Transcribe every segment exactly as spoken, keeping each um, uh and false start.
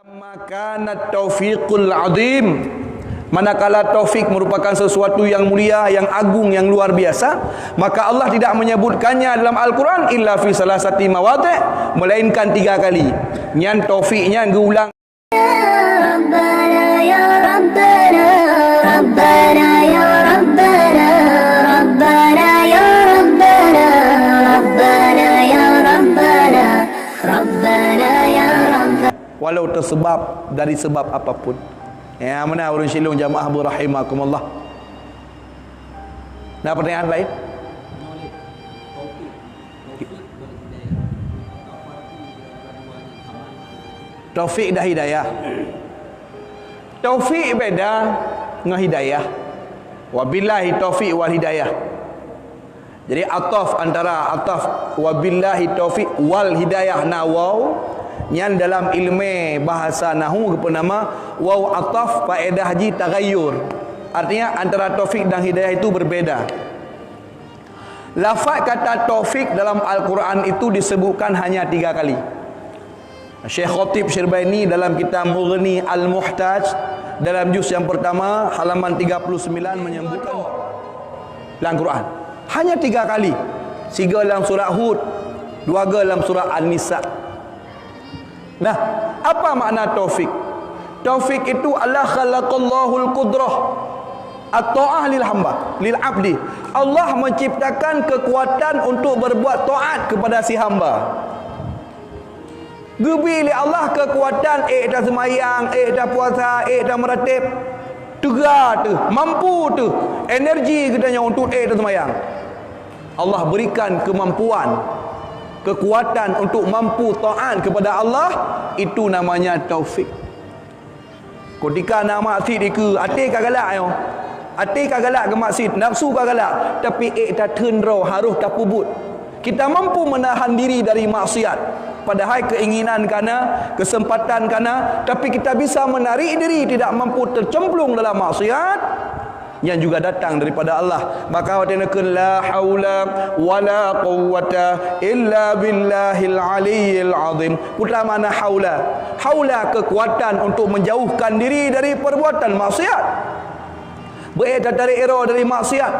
Maka taufiqul azim, manakala taufik merupakan sesuatu yang mulia, yang agung, yang luar biasa, maka Allah tidak menyebutkannya dalam Al-Quran illa fi salasati mawadhi', melainkan tiga kali. Nyan taufik nyan geuulang. Rabbana ya Rabbana, Rabbana ya Rabbana, Rabbana ya Rabbana, Rabbana ya Rabbana, Rabbana ya Rabbana. Walau tersebab dari sebab apapun. Ya, meunan ureueng syedara jamaah bu rahimakumullah. Ada pertanyaan lain? Taufik dan hidayah. Taufik beda ngon hidayah. Wabillahi taufik wal hidayah. Jadi, ataf antara ataf wabillahi taufik wal hidayah na waw, nyan dalam ilmu bahasa nahwu geupeunama waw ataf, faedah jih taghayyur. Artinya, antara taufik dan hidayah itu berbeda. Lafaz kata taufik dalam Al-Quran itu disebutkan hanya tiga kali. Syekh Khatib Syirbaini dalam kitab Mughni Al-Muhtaj dalam juz yang pertama, halaman tiga puluh sembilan, menyebutkan dalam Quran hanya tiga kali. Siga dalam surah Hud, dua ga dalam surah An-Nisa. Nah, apa makna taufik? Taufik itu adalah khalaqallahul qudrah at-ta'ah lil hamba, lil abdi. Allah menciptakan kekuatan untuk berbuat taat kepada si hamba. Geubri lé Allah kekuatan ék taseumayang, ék tapuasa, ék tameuratéb. Teuga teuh, mampu teuh, energi geutanyoe untuk ék taseumayang. Allah berikan kemampuan, kekuatan untuk mampu taat kepada Allah, itu namanya taufik. Kutika na maksiet dikeue, até ka galak nyoe. Até ka galak keu maksiet, nafsu ka galak, tapi ék tatheun droe harôh tapeubuet. Kita mampu menahan diri dari maksiat, padahai keinginan kana, kesempatan kana, tapi kita bisa menarik diri tidak mampu tercemplung dalam maksiat. Nyan juga datang daripada Allah. Maka watée neukheun la haula wala quwwata illa billahil aliyyil azim. Peue makna haula? Haula kekuatan untuk menjauhkan diri dari perbuatan maksiat. Beu ék tatarek droe dari maksiat.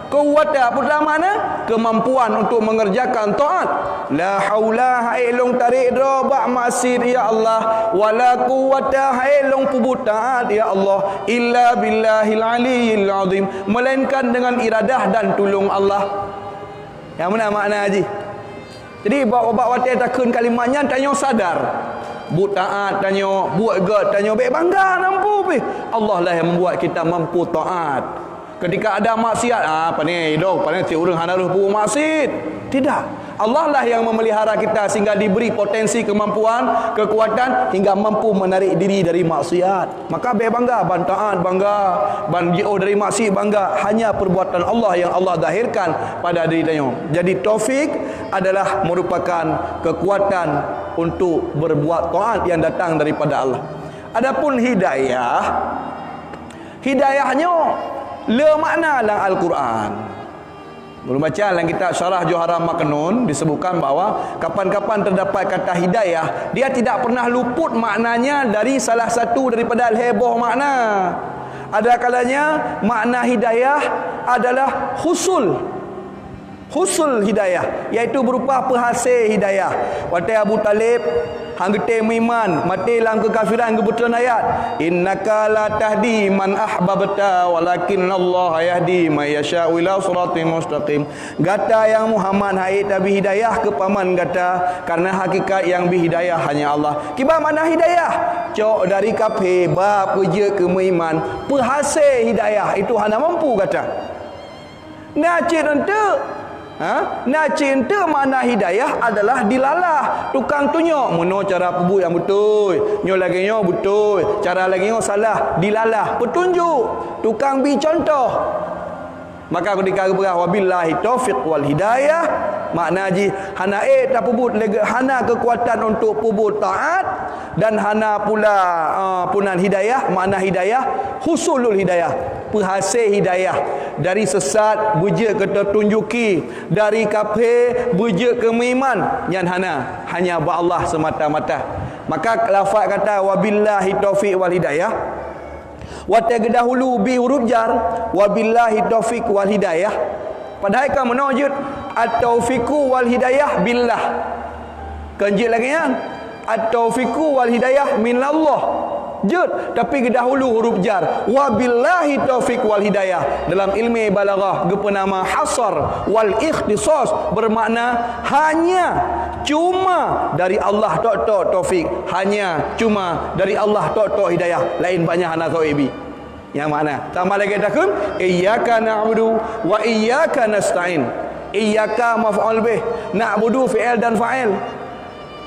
Quwwata peue makna? Kemampuan untuk mengerjakan taat. La haula, hai lôn tarek droe bak maksiet, ya Allah, wala quwwata, hai lôn peubuet taat, ya Allah, illa billahil aliyyil azim, melainkan dengan iradah dan tulông Allah. Nyang meunan makna jih. Jadi, bak, bak watée takheun kalimat nyan, tanyoe sadar. Buet taat tanyoe, buet gét tanyoe, bék bangga nampu pih. Allah lah yang membuat kita mampu taat. Ketika ada maksiat, ah, pane idong, pane si ureuëng hana reuh peubuet maksiat. Tidak. Allah lah yang memelihara kita sehingga diberi potensi kemampuan, kekuatan hingga mampu menarik diri dari maksiat. Maka bék bangga, ban taat bangga, ban jiôh dari maksiat bangga. Hanya perbuatan Allah yang Allah zahirkan pada diri tanyoe. Jadi taufik adalah merupakan kekuatan untuk berbuat taat yang datang daripada Allah. Adapun hidayah, hidayah nyoe le makna lam Al-Quran. Ulôn baca lam kitab Syarah Jauharal Maknun disebutkan bahwa kapan-kapan terdapat kata hidayah, dia tidak pernah luput maknanya dari salah satu daripada lhée boh makna. Ada kalanya makna hidayah adalah husul. Husul hidayah, yaitu berupa peuhasé hidayah. Watée Abu Talib han geutém meuiman, maté lam keukafiran, geubeuteun ayat, "Innaka la tahdi man ahbabta, walakinnallaha yahdi man yasha'u ila siratin mustaqim." Gata, ya Muhammad, han ék tabri hidayah keu paman gata, karena hakikat nyang bri hidayah hanya Allah. Kiban makna hidayah? Cok dari kafé ba peujeuet keu meuiman, peuhasé hidayah itu hana mampu gata. Na cit eunteuk, ha? Na cit eunteuk makna hidayah adalah dilalah, tukang tunyok, meunoe cara peubuet nyang beutôi, nyoe lagée nyoe beutôi, cara lagée nyoe salah, dilalah, peutunjuk, tukang bri cuntoh. Maka keudika geupeugah, "Wabillahi taufiq wal hidayah," makna jih hana ék tapeubuet lé geuh, hana keukuatan untuk peubuet taat, dan hana pula, eh, peunan hidayah, makna hidayah, husulul hidayah, peuhasé hidayah, dari sesat beujeuet keu teutunjuki, dari kafé beujeuet keu meuiman, nyan hana, hanya bak Allah semata-mata. Maka lafaz kata wabillahi taufiq wal hidayah, watée geudahulu bi huruf jar, wabillahi taufiq wal hidayah. Padahai ka meunoe jeuet, at-taufiqu wal hidayah billah. Kon jeuet lagée nyan, at-taufiqu wal hidayah minallah. Jeuet, tapi geudahulu huruf jar. Wabillahi taufiq wal hidayah. Dalam ilmu balaghah geupeunama hasar wal ikhtisas, bermakna hanya, cuma dari Allah tok-tok taufik, hanya, cuma dari Allah tok-tok hidayah, laén banyak hana soe bi. Nyang makna, sama lagée takheun, iyyaka na'budu wa iyyaka nasta'in. Iyyaka maf'ul bih, na'budu fi'il dan fa'il.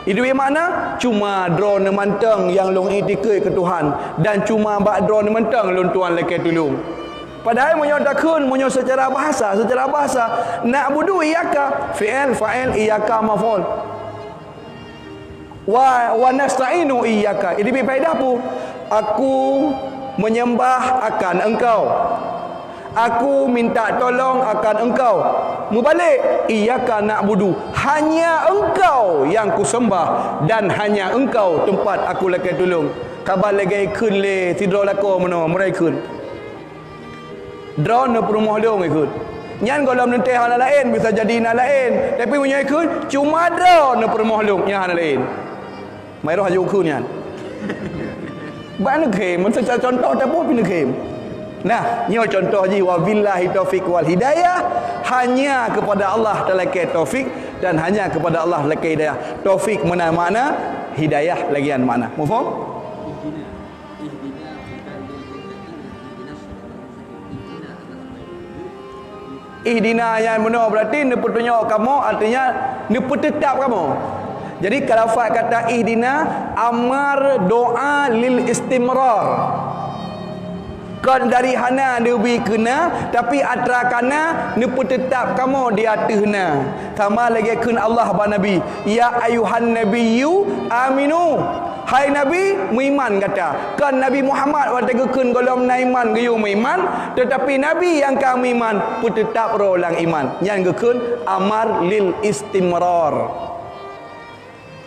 Itu makna, cuma Droeneuh mantong nyang lôn iktikeue keu Tuhan, dan cuma bak Droeneuh mantong lôn tuan lakée tulông. Padahai meunyoe takheun, meunyoe secara bahasa, secara bahasa, na'budu iyyaka, fi'il, fa'il, iyyaka maf'ul. Wa, wa nasta'inu iyyaka. Ini bi faedah pu. Aku menyembah akan Engkau. Aku minta tolong akan Engkau. Mubalek, iyyaka na'budu. Hanya Engkau yang kusembah dan hanya Engkau tempat aku lakée tulông. Haba lagée kheun lé sidroe lakoe meunoe, meurai kheun. Droeneuh peurumoh lôn ikheun. Nyan gohlom neuntée hana laén, bisa jadi na laén. Tapi meunyoe ikheun, cuma Droeneuh peurumoh lôn, nyan hana laén. Mai roh aju kheun nyan. Bak neukhém, meunteuka contoh tapeupi neukhém. Nah, nyoe contoh jih, wabillahi taufiq wal hidayah, hanya kepada Allah talakée taufik dan hanya kepada Allah talakée hidayah. Taufik meunan makna, hidayah lagée nyan makna. Muphom? Ihdina nyan bunoe berarti neupeutunyok kamoe, artinya neupeuteutap kamoe. Jadi, kalau lafaz kata ihdina, amar doa lil istimrar. Kon dari hana neubi keu na, tapi atra ka na neupeuteutap kamoe di ateueh na. Sama lagée kheun Allah bak Nabi, "Ya ayuhan nabiyyu aminu." Hai Nabi, meuiman gata. Kon Nabi Muhammad watée geukheun gohlom na iman geuyue meuiman, teutapi Nabi nyang ka meuiman peuteutap roh lam iman. Nyan geukheun amar lil istimrar.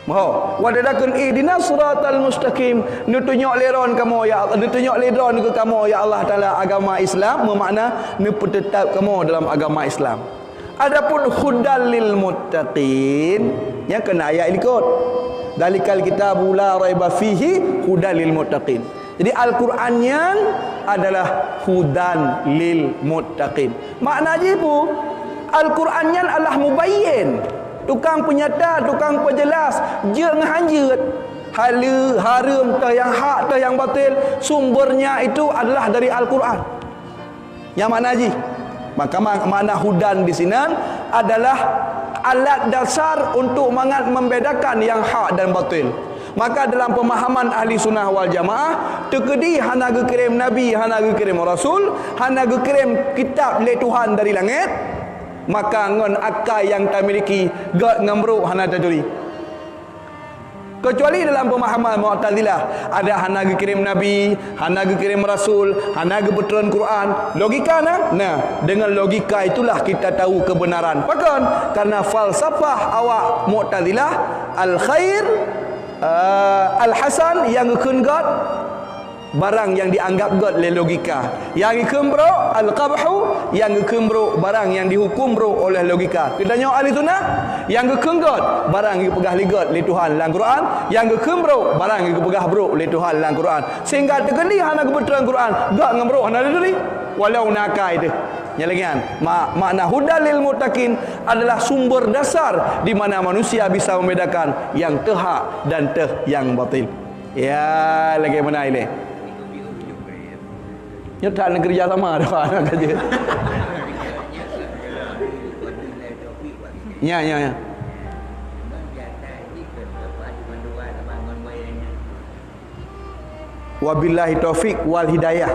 Moho, watée takheun ihdinas siratal mustaqim, neutunyok lé Droeneuh kamoe ya Allah, neutunyok lé Droeneuh keu kamoe ya Allah Taala agama Islam, meumakna neupeuteutap kamoe dalam agama Islam. Adapun hudal lil muttaqin, nyan keunan ayat likot. Dzalikal kitabu la raiba fihi hudal lil muttaqin. Jadi Al-Quran nyan adalah hudan lil muttaqin. Makna jih pu, Al-Quran nyan adalah mubayyin, tukang peunyata, tukang peujeulaih, jeuet ngon han jeuet, haleue, hareuem, toh nyang hak, toh nyang batil, sumbernya itu adalah dari Al-Quran. Nyang makna jih, maka ma-, makna hudan di sinan adalah alat dasar untuk mangat membedakan yang hak dan batil. Maka dalam pemahaman ahli sunnah wal jamaah, teukeudi hana geukirém nabi, hana geukirém rasul, hana geukirém kitab lé Tuhan dari langét, maka ngon akai nyang tamiliki, gét ngon brok hana taturi. Kecuali dalam pemahaman Mu'tazilah, ada hana geukirém nabi, hana geukirém rasul, hana geupeutron Quran. Logika na? Nah, dengan logika itulah kita tahu kebenaran. Pakon? Karena falsafah awak Mu'tazilah, al-khair, eh, al-hasan nyang geukheun gét, barang nyang dianggap gét lé logika. Nyang geukheun brok, al-qabhu, nyang geukheun brok, barang nyang dihukum brok oleh logika. Geutanyoe ahli sunnah, nyang geukheun gét, barang geupeugah lé gét lé Tuhan lam Quran, nyang geukheun brok, barang geupeugah brok lé Tuhan lam Quran. Sehingga teukeudi hana geupeutron Quran, gét ngon brok hana taturi. Walau na akai teuh. Nyan lagée nyan. Ma-, makna hudal lil muttaqin adalah sumber dasar di mana manusia bisa membedakan yang teuhak dan teuh yang batil. Ya, lagée meunan ilée. Nyoe that neukeureuja sama dah, aneuk ka jeuet. Nya, nya, nya. Wabillahi taufik wal hidayah.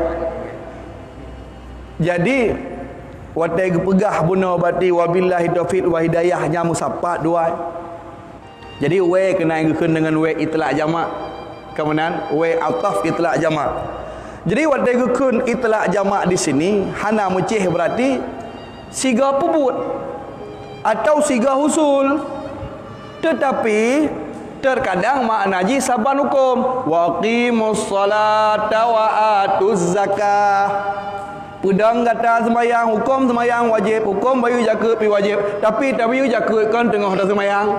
Jadi, watée geupeugah bunoe bati wabillahi taufik wal hidayah, nyan meusapat dua. Jadi, we keunan geukheun deungon we itlaq jamak. Ka meunan, we ataf itlaq jamak. Jadi, watée geukheun itlaq jamak di sini, hana meucéh berarti sigoe peubuet atau sigoe usul. Teutapi, Terkadang makna jih saban huköm, "Wa aqimus salata wa atuz zakah." Peudong gata seumayang, huköm seumayang wajéb, huköm bayeue jakeuet pih wajéb, tapi tabayeue jakeuet kon teungoh taseumayang.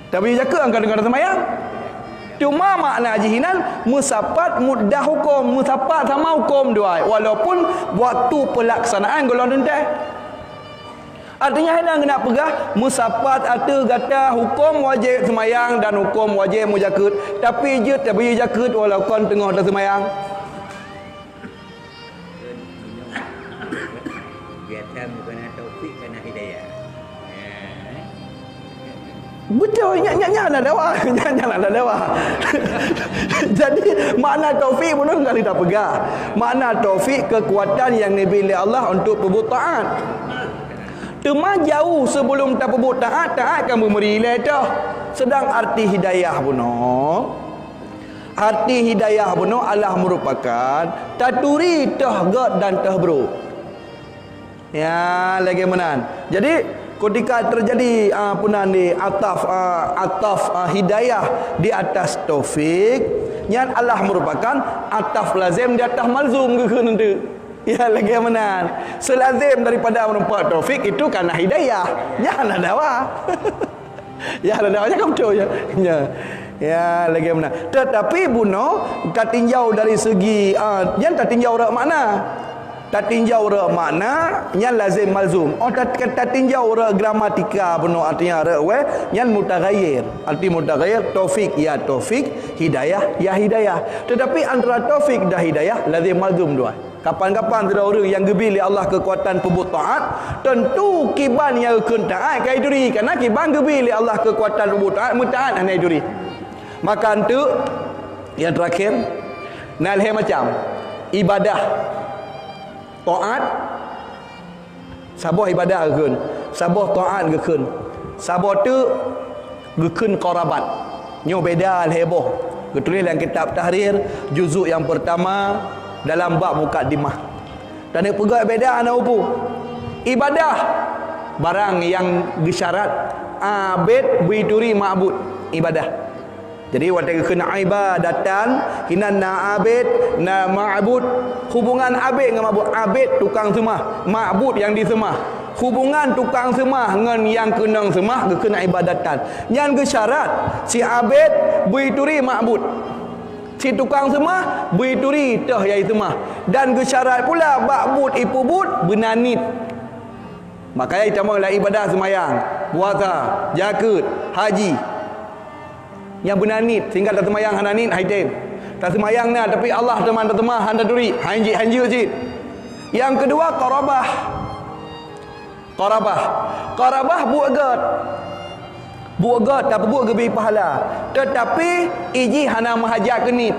Tabayeue jakeuet kon teungoh taseumayang. Cuma makna jih inan meusapat muddah huköm, meusapat sama huköm dua, walaupun waktu pelaksanaan gohlom teuntèe. Artinya, hana geunak peugah meusapat ateueh gata huköm wajéb seumayang dan huköm wajéb meujakeuet, tapi jeuet tabayeue jakeuet walau kon teungoh taseumayang. Biasa bukan taufik, karena hidayah. Betul, nyan, nyan, nyan lah dawa. Nyan, nyan lah dawa. Jadi, makna taufik bunoe kali tapeugah. Makna taufik kekuatan yang diberi oleh Allah untuk peubuet taat. Teuma jauh sebelum tapeubuet taat, taat kan beumeri ilée toh. Sedang arti hidayah bunoe, arti hidayah bunoe adalah merupakan taturi toh gét dan toh brok. Ya, lagée meunan. Jadi, ketika terjadi, ah, apa nan di ataf, ah, ataf, ah, hidayah di atas taufik, nyan adalah merupakan ataf lazim di atas malzum geukheun nanti. Ya, lagée meunan. Seulazim daripada meureumpok taufik itu karena hidayah. Nyan hana dawa. Ya, hana dawa, nyan kan beutôi, ya. Ya. Ya, lagée meunan. Tetapi bunoe tatinjau dari segi, ah, nyan tatinjau rot makna. Tatinjau rot makna, nyan lazim malzum. Oh, tat-, tatinjau rot gramatika bunoe, artinya rot weh, nyan mutaghayyir. Arti mutaghayyir, taufik ya taufik, hidayah ya hidayah. Tetapi antara taufik dan hidayah lazim malzum dua. Kapan-kapan sidroe ureuëng nyang geubri lé Allah keukuatan peubuet taat, teuntu kiban nyang geukheun taat ka jituri, karena kiban geubri lé Allah keukuatan peubuet taat, meutaat hana jituri. Maka enteuk nyang terakhir, na lhée macam ibadah, taat, saboh ibadah geukheun, saboh taat geukheun, saboh teuk geukheun qarabat. Nyoe beda lhée boh. Geutuléh lam kitab Tahrir, juzuk nyang peurtama, dalam bab mukadimah. Taneuk peugah beda na upu. Ibadah, barang nyang geusyarat, abet beuturi ma'bud, ibadah. Jadi, watée geukheun ibadatan, inan na abet, na ma'bud. Hubungan abet ngon ma'bud. Abet tukang seumah, ma'bud nyang diseumah. Hubungan tukang seumah ngon nyang keunong seumah geukheun ibadatan. Nyan geusyarat, si abet beuturi ma'bud. Si tukang seumah beuturi toh nyang diseumah. Dan geusyarat pula bak buet ipeubuet beuna niet. Makanya itamong lam ibadah seumayang, puasa, jakeuet, haji. Nyang beuna niet, sehingga taseumayang hana niet, hai tem. Taseumayang na, tapi Allah teuma tateumah, hana turi, hanjeuet-hanjeuet cit. Nyang keudua, qarabah. Qarabah. Qarabah buet gét. Buet gét, tapeubuet geubri pahala. Tetapi, ijih hana meuhajat keu niet.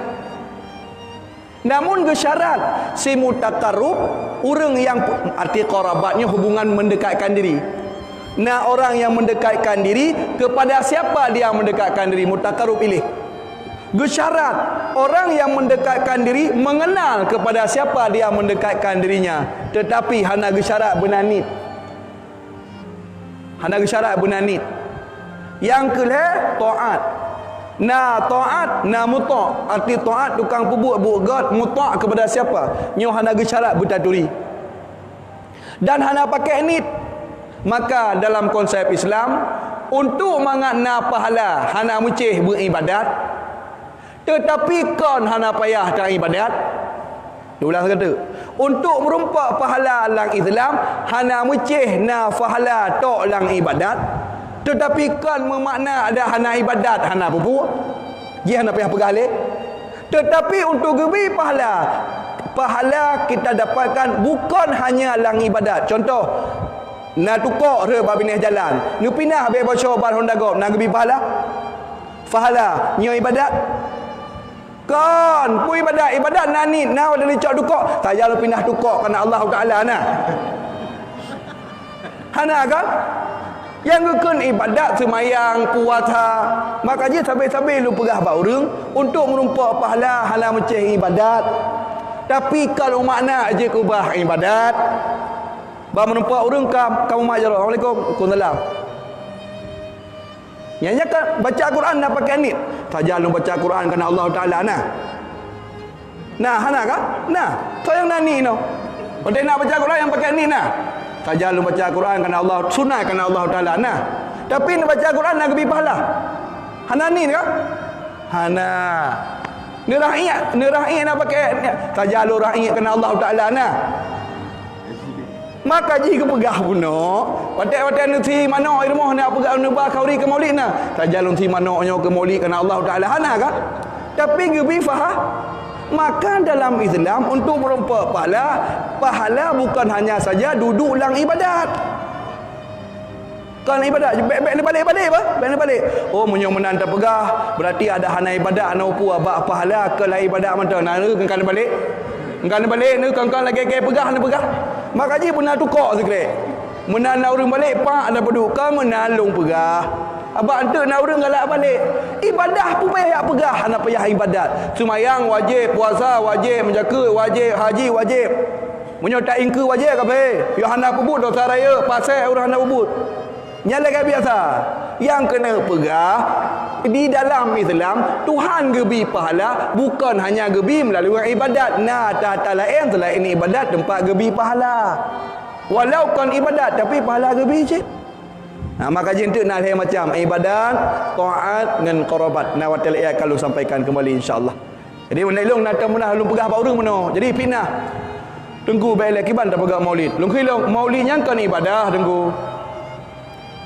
Namun geusyarat si mutaqarrub, ureuëng nyang, arti qarabat nyoe hubungan mendekatkan diri. Na orang yang mendekatkan diri kepada siapa dia mendekatkan diri, mutaqarrub ilaih. Geusyarat orang yang mendekatkan diri mengenal kepada siapa dia mendekatkan dirinya, tetapi hana geusyarat beuna niet. Hana geusyarat beuna niet. Nyang keulhée, taat. Na taat, na muta'. Arti taat tukang peubuet buet gét, muta' kepada siapa? Nyoe hana geusyarat beutaturi. Dan hana pakai niet. Maka dalam konsep Islam, untuk mangat na pahala hana meucéh beuibadat, teutapi kon hana payah taibadat. Diulang sigoe teuk. Untuk meurumpok pahala lam Islam, hana meucéh na pahala tok lam ibadat, teutapi kon meumakna ada hana ibadat, hana peue-peue. Jih hana payah peugah lé. Teutapi untuk geubri pahala, pahala kita dapatkan bukan hanya lam ibadat. Contoh, na tukok rhot bak binéh jalan, neupinah bèe boco ban honda gob, na geubri pahala? Pahala nyoe ibadat? Kon, peue ibadat? Ibadat na niet, na watée neucok tukok, sajan neupinah tukok karena Allah Taala na. Hana kan? Nyang geukheun ibadat seumayang, puasa, maka jih sabe-sabe lôn peugah bak ureuëng, untuk meurumpok pahala hana meucéh ibadat. Tapi kalau makna jih keubah ibadat, bak meurumpok ureuëng ka, ka mumat jaroe, "Assalamualaikum." "Waalaikumsalam." Nyan nyan kan baca Quran na pakai nit. Saja lôn baca Quran karena Allah Taala na. Nah, hana kan? Nah, soe nyang na nit nyoe. Watèe nak baca Quran nyang pakai nit na. Saja lôn baca Quran karena Allah, sunat karena Allah Taala na. Tapi neubaca Quran na geubi pahala. Hana nit kan? Hana. Neurah iek, neurah iek na pakai nit. Saja lôn rah iek karena Allah Taala na. Maka jih geupeugah bunoe, watèe-watèe neusi manok i rumoh na peugah neuba khauri keu maulid na. Saja lôn si manok nyoe keu maulid karena Allah Taala hana kan? Tapi geubi paha-, maka dalam Islam untuk meureumpok pahala, pahala bukan hanya saja duduk lam ibadat. Kon ibadat, bèk, bèk neubalek-balek bah, bèk neubalek. Oh, meunyoe meunan tapeugah, berarti ada hana ibadat, hana upu bak pahala keu lam ibadat mantong. Na, kan balek. Engka neubalek, neu kangkang lagèe keu peugah, neupeugah. Maka jih beuna tukok sikrek. Meunan na ureueng balek, pak, ada peuduek ka meunan lôn peugah. Abak enteuk na ureueng galak balek. Ibadah pun payah jak peugah, hana payah ibadat. Seumayang wajéb, puasa wajéb, meujakeut wajéb, haji wajéb. Meunyoe ta iengkeue wajéb ka payah, yoh hana peubuet dosa rayeuk, pasé ureueng hana peubuet. Nyan lagèe biasa. Nyang keuneuk peugah, di dalam Islam, Tuhan geubi pahala bukan hanya geubi meulalu ibadat. Na ata-ata laén seulaén ibadat teumpat geubi pahala. Walau kon ibadat, tapi pahala geubi cit. Nah, maka jih enteuk na lhèe macam, ibadat, taat, ngon qarabat. Na watèe laén ka lôn sampaikan keumbali, insya Allah. Jadi, meunan lôn na teumeulah lôn peugah bak ureueng bunoe. Jadi, fitnah. Teungku, bèk lé kiban tapeugah maulid. Lôn kheun lôn, maulid nyan kon ibadah, Teungku.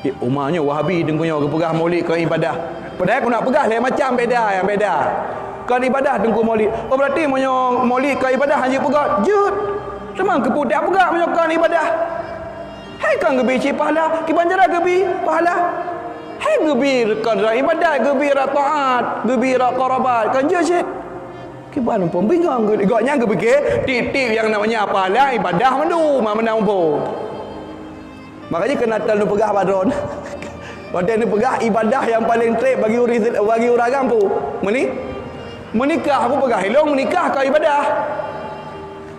Eh, uma nyoe Wahabi, Teungku, nyoe geupeugah maulid kon ibadah. Padahai keuneuk peugah lé macam beda, nyang beda. Kon ibadah, Teungku, maulid. Oh, berarti meunyoe maulid kon ibadah, hana jeuet peugah? Jeuet. Teuma keupeue tapeugah meunyoe kon ibadah? Hai kon geubi cit pahala, kiban cara geubi pahala? Hai geubi kon rot ibadat, geubi rot taat, geubi rot qarabat, kon jeuet cit. Kiban pun bingong geu-, gobnyan geupike tiep-tiep nyang namanya pahala ibadah mandum, ma meunan muphom. Makajih keunan that neupeugah bak droen. Watèe neupeugah ibadah nyang paleng treb bagi ureueng, bagi ureueng agam peue? Meuni-, meunikah, aku peugah ilôn meunikah kon ibadah.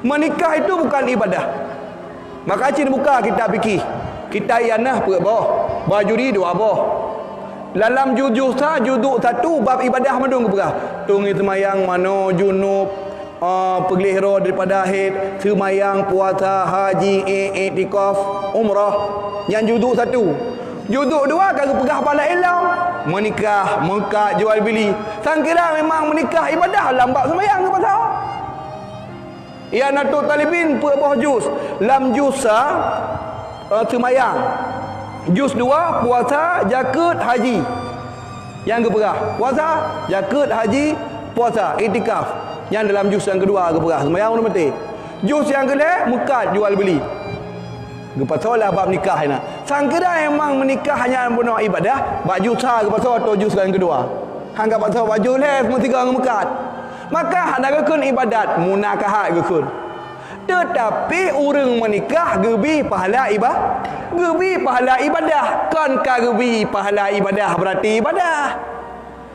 Meunikah itu bukan ibadah. Maka cit buka kitab fikih. Kitab Ianah peuet boh, Bajuri dua boh. Dalam juzuk sa, juzuk satu bab ibadah mandum geupeugah. Tueng seumayang manoe junub, ah, peugleh droe daripada haid, seumayang, puasa, haji, i-, iktikaf, umrah. Nyan juzuk satu. Juzuk dua ka geupeugah bala ilom, meunikah, meukat, jual bili. Sangkira memang meunikah ibadah lam bab seumayang geupeugah. Ianatut Talibin peuet boh juz. Lam juz sa, eh, seumayang. Juz dua, puasa, jakeuet, haji. Nyang geupeugah, puasa, jakeuet, haji, puasa, iktikaf. Nyan dalam juz nyang keudua geupeugah, seumayang ureueng maté. Juz nyang keulhèe, meukat, jual beli. Geupasoe lah bab nikah inan. Sangkira memang meunikah nyan bunoe ibadah, bak juz sa geupasoe atau juz nyang keudua. Han geupasoe bak juz lhèe, meusigoe ngon meukat. Maka hana geukheun ibadat, munakahat geukheun. Teutapi ureueng meunikah geubi pahala iba-, geubi pahala ibadah. Kon ka geubi pahala ibadah, beurati ibadah.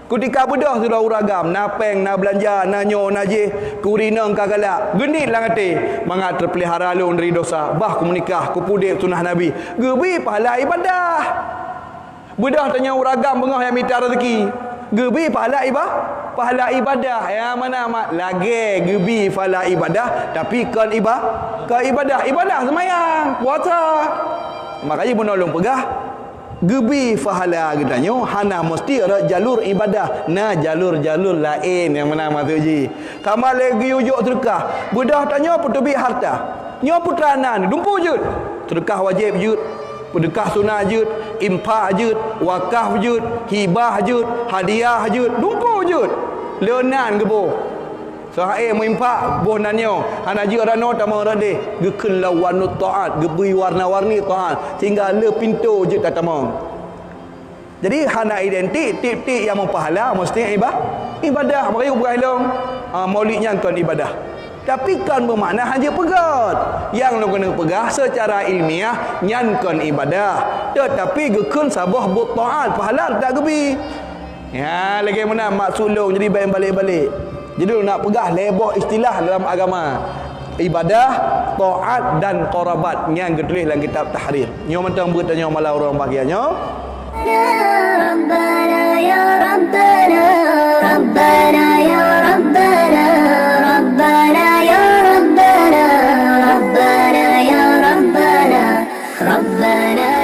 Keutika beudôh sidroe ureueng agam, na péng, na beulanja, na nyoe, na jéh, keu ureueng inong ka galak, geuniet lam até, mangat teupeulihara lôn dari dosa, bah kumeunikah, kupeudép sunnah Nabi, geubi pahala ibadah. Beudôh tanyoe ureueng agam beungoh nyang mita raseuki, geubi pahala iba-, pahala ibadah. Nyang mana amat lagèe geubi pahala ibadah, tapi kon iba-, kon ibadah, ibadah seumayang, puasa. Makajih bunoe lôn peugah, geubi pahala geutanyoe hana meusti rot jalur ibadah, na jalur-jalur laén nyang meunan maksud jih. Sama lé geuyue jok seudeukah, beudôh tanyoe peuteubiet hareuta. Nyoe putra na, dumpeue jeuet. Seudeukah wajéb jeuet, seudeukah sunat jeuet, infak jeuet, wakaf jeuet, hibah jeuet, hadiah jeuet, dumpeue jeuet. Le nan geuboh. Seuhai meuinfak boh nan nyoe, hana jeuet rot noe tamong rot déh, geukheun lawan taat, geubri warna-warni taat, sehingga le pintoe jeuet tatamong. Jadi hana identik tiep-tiep nyang meupahala meusti iba-, ibadah. Makajih peugah lôn, ah, maulid nyan kon ibadah. Tapi kon beumakna hana jeuet peugöt. Nyang lôn keuneuk peugah seucara ilmiah nyan kon ibadah, teutapi geukheun saboh buet taat, pahala teutap geubi. Ya, lagèe meunan maksud lôn, jadi bèk balek-balek. Jadi lôn nak peugah lhèe boh istilah dalam agama. Ibadah, taat dan qarabat nyang geutuléh lam kitab Tahrir. Nyoe mantong beuet tanyoe malam uroe bahagia nyoe. Rabbana